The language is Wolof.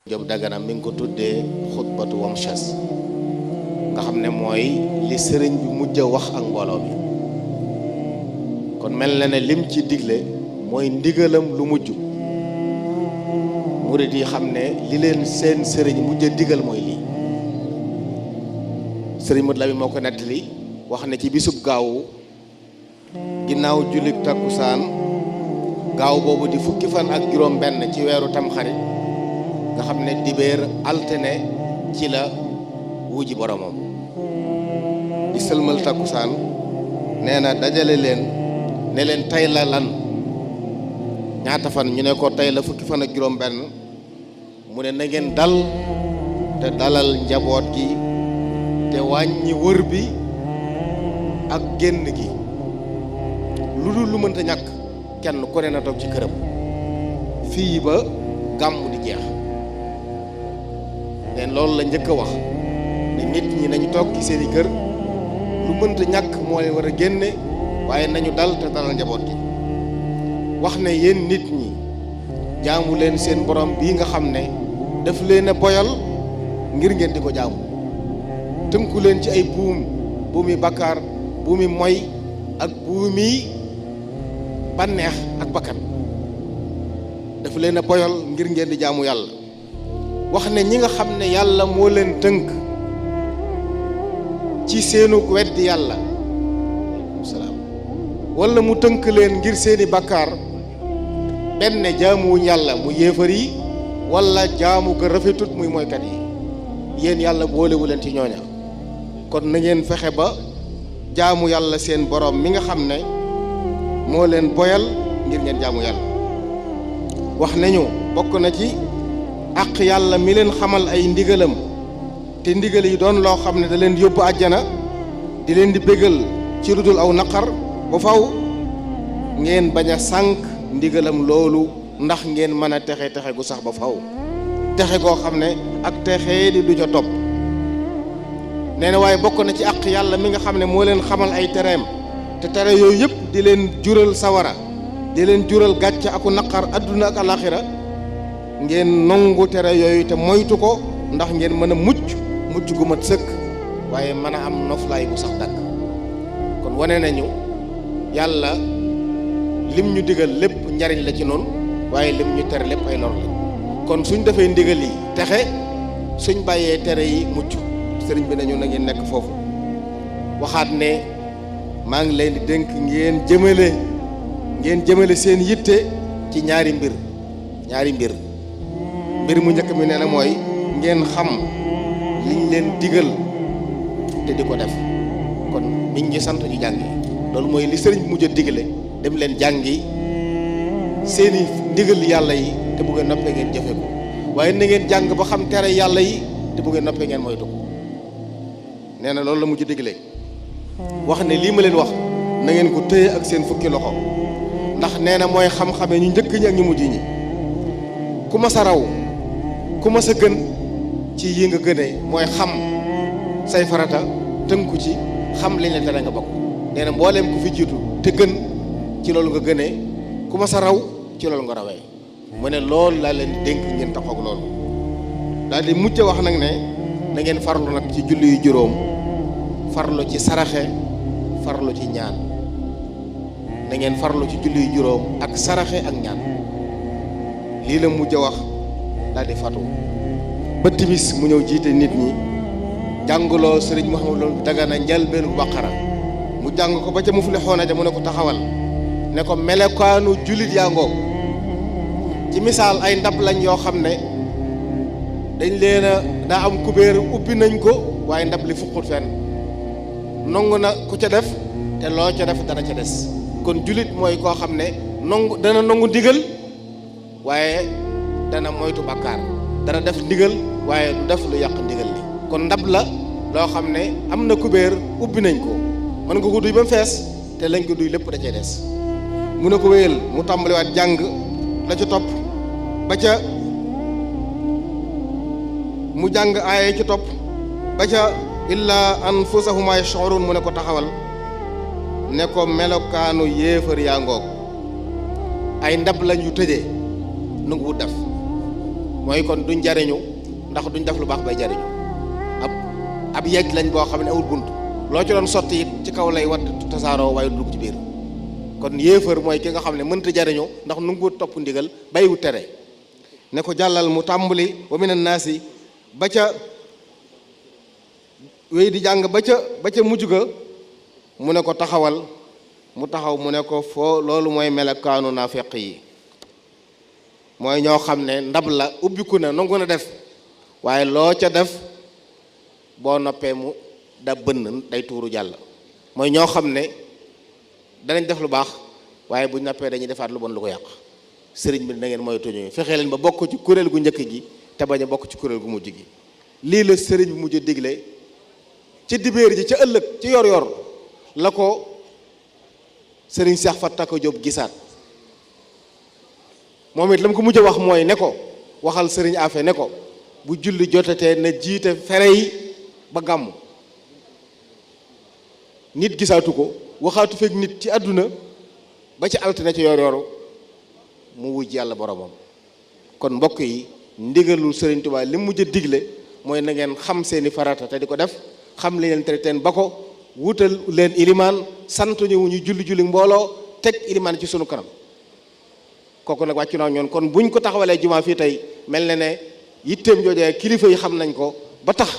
Jóob Dagana mi ngi ko tuddee xutbatu wamshas nga xam ne mooy li sëriñ bi mujj a wax ak mbooloo mi kon mel na ne lim ci digle mooy ndigalam lu mujj murid yi xam ne li leen seen sëriñ mujj a digal mooy lii sëriñ Modou Lamine moo ko nettali wax ne ci bisub gaawu ginnaaw jullit takkusaan gaaw boobu di fukki fan ak juróom benn ci weeru tamxarit nga xam ne dibéer altine ci la wuji boromam di sëlmal takkusaan nee na dajale leen ne leen tey la lan ñaata fan ñu ne ko tey la fukki fan ak juróom benn mu ne na ngeen dal te dalal njaboot gi te wàññi wër bi ak génn gi lu dul lu mënta ñàkk kenn ku ne na toog ci këram fii ba gàmmu di jeex neen loolu la njëkk a wax ne nit ñi nañu toog ci seeni kër lu mënta ñàkk moo leen war a génne waaye nañu dal te dalal njaboot gi wax ne yéen nit ñi jaamu leen seen borom bii nga xam ne daf leen a boyal ngir ngeen di ko jaamu tënku leen ci ay buumi bakkaar buumi moy ak buumi bànneex ak bakkan daf leen a boyal ngir ngeen di jaamu yàlla wax ne ñi nga xam ne yàlla moo leen tënk ci seenu weddi yàlla salaam wala mu tënk leen ngir seeni bakkaar benn jaamuwuñ yàlla mu yéefar yi wala jaamu ko rafetut muy mooykat yi yéen yàlla boolewu leen ci ñooña kon na ngeen fexe ba jaamu yàlla seen borom mi nga xam ne moo leen boyal ngir ngeen jaamu yàlla wax nañu bokk na ci àq yàlla mi leen xamal ay ndigalam te ndigal yi doon loo xam ne da leen yóbbu àjjana di leen di bégal ci ludul aw naqar ba faw ngeen bañ a sànk ndigalam loolu ndax ngeen mën a texe gu sax ba faw texe goo xam ne ak texe di du ca topp nee na waaye bokk na ci àq yàlla mi nga xam ne moo leen xamal ay tereem te tere yooyu yëpp di leen jural sawara di leen jural gàcce aku naqar adduna ak alaxira ngeen nongu tere yooyu te moytu ko ndax ngeen mën a mucc gu mat sëkk waaye mën a am noflaay bu sax dàkk kon wane nañu yàlla lim ñu digal lépp njariñ la ci noonu waaye lim ñu tere lépp ay lor la kon suñ defee ndigal yi texe suñ bàyyee tere yi mucc sëriñ bi nañu na ngeen nekk foofu waxaat ne maa ngi leen di dénk ngeen jëmale seen yitte ci ñaari mbir mbir mu njëkk mi nee na mooy ngeen xam liñ leen digal te di ko def kon miñ ngi sant ñu jàngi loolu mooy li sëriñ bi mujj a digale dem leen jàngi seeni ndigal yàlla yi te bu ngeen noppee ngeen jëfe ko waaye na ngeen jàng ba xam tere yàlla yi te bu ngeen noppee ngeen moytu ko nee na loolu la mujj digale wax ne lii ma leen wax na ngeen ko téye ak seen fukki loxo ndax nee na mooy xam-xame ñu njëkk ñi ak ñu mujj ñi ku ma sa raw ku ma sa gën ci yi nga gënee mooy xam say farata tënku ci xam liñ la tere nga bokk nee na mbooleem ku fi jiitu te gën ci loolu nga gënee ku ma sa raw ci loolu nga rawee mu ne loolu laa leen dénk ngeen taxoog loolu daal di mujj wax nag ne na ngeen farlu nag ci julli yu juróom farlu ci saraxe farlu ci ñaan na ngeen farlu ci julli yu juróom ak saraxe ak ñaan lii la mujj wax daal di fatu ba timis mu ñëw jiite nit ñi jàngloo sëriñ Mouhamadou Dagana njëlbeenu Baqara mu jàng ko ba ca Muflixuuna ja mu ne ko taxawal ne ko melokaanu jullit yaa ngoog ci misaal ay ndab lañ yoo xam ne dañ leen a daa am kubéer ubbi nañ ko waaye ndab li fuqut fenn nongu na ku ca def te loo ca def dana ca des kon jullit mooy koo xam ne dana nongu ndigal waaye dana moytu bàkkaar dana def ndigal waaye du def lu yàq ndigal li kon ndab la loo xam ne am na kubéer ubbi nañ ko mën nga ko duy ba mu fees te lañ ko duy lépp da cay des mu ne ko wéyal mu tàmbaliwaat jàng la ca topp ba ca mu jàng aaya ci topp ba ca illaa anfusahum yash'urun mu ne ko taxawal ne ko melokaanu yéefar yaa ngoog ay ndab lañ yu tëjee nangu wut def mooy kon duñ jariñu ndax duñ def lu baax bay jariñu ab yegg lañ boo xam ne awul bunt loo ci doon sotti it ci kaw lay wadd tasaaroo waaye dugg ci biir kon yéefar mooy ki nga xam ne mënta jariñu ndax nu ngu topp ndigal bàyyiwu tere ne ko jàllal mu tàmbali wa minan naasi ba ca wéy di jàng ba ca mujj ga mu ne ko taxawal mu taxaw mu ne ko foo loolu mooy melokaanu naafeq yi mooy ñoo xam ne ndab la ubbiku na nangu na def waaye loo ca def boo noppee mu da bënn day tuuru jàll mooy ñoo xam ne danañ def lu baax waaye bu noppee dañuy defaat lu bon lu ko yàq sëriñ bi na ngeen moytu ñooñu fexee leen ba bokk ci kuréel gu njëkk gi te bañ a bokk ci kuréel gu mujj gi lii la sëriñ bi mujj digle ci dibéer ji ca ëllëg ci yor-yor la ko sëriñ Cheikh Fatta ko Jóob gisaat moom it la mu ko mujj wax mooy ne ko waxal sëriñ Afe ne ko bu julli jotatee na jiite fere yi ba gàmm nit gisaatu ko waxaatu fekk nit ci àdduna ba ci altine ci yor-yor mu wujj yàlla boromam kon mbokk yi ndigalul sëriñ Tuubaa li mu mujj digle mooy na ngeen xam seeni farata te di ko def xam li leen tere teen ba ko wutal leen ilimaan sant ñu julli mbooloo teg ilimaan ci sunu kanam kooku nag wàccu naa ñoon kon buñ ko taxawalee jumaa fii tey mel na ne yitteem joojee kilifa yi xam nañ ko ba tax